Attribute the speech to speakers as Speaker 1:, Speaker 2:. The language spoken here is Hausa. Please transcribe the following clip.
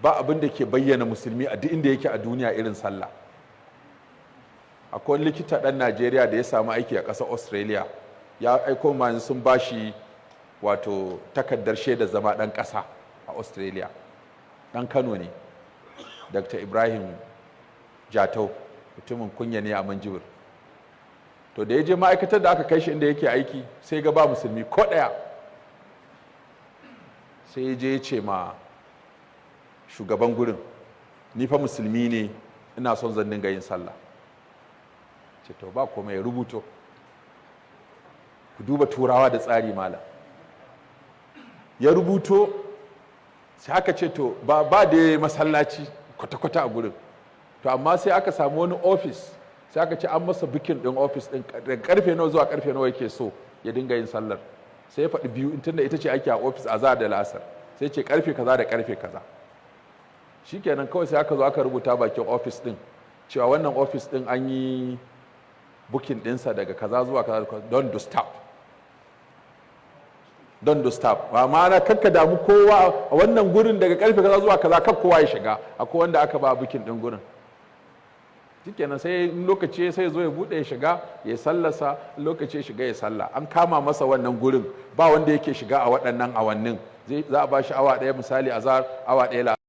Speaker 1: Ba abin da ke bayyana Musulmi a duk inda yake a duniya irin sallah. Akwai likita ɗan Najeriya da ya samu aiki a ƙasar Australia. Ya aiko ma, sun bashi wato takardar shaidar zama ɗan ƙasa a Australia. Ɗan Kano ne, Dr. Ibrahim Jatau, mutumin Kunya ne a Minjibir. To, da ya je ma'aikatar da aka kai shi inda yake aiki, sai ga ba Musulmi ko ɗaya. Sai ya je ya ce ma shugaban gurin, "Ni fa Musulmi ne, ina son zan dinga yin sallah." Ce, "To, ba komai." Ya rubuto. Ku duba Turawa da tsari malam. Ya rubuto, sai aka ce to ba da masallaci kwata-kwata a gurin. To, amma sai aka samu wani ofis, sai aka ce an masa booking din ofis din, daga karfe nawa zuwa karfe nawa yake so ya dinga yin sallar. Sai ya faɗi biyu, tunda ita ce ake a ofis, azahar da la'asar. Sai ce karfe kaza da karfe kaza. Shikenan, kawai sai aka zo aka rubuta bakin ofis din cewa wannan ofis din an yi booking dinsa daga kaza zuwa kaza, don't disturb, don't disturb. Ba ma'ana kakka damu kowa a wannan gurin, daga karfe kaza zuwa kaza kar kowa ya shiga, akwai wanda aka ba booking din gurin. Shikenan, sai lokaci sai zo ya bude, ya shiga ya sallasa. Lokaci ya shiga ya salla. An kama masa wannan gurin, ba wanda yake shiga a waɗannan awannin. Za a ba shi awa 1 misali azahar, awa 1.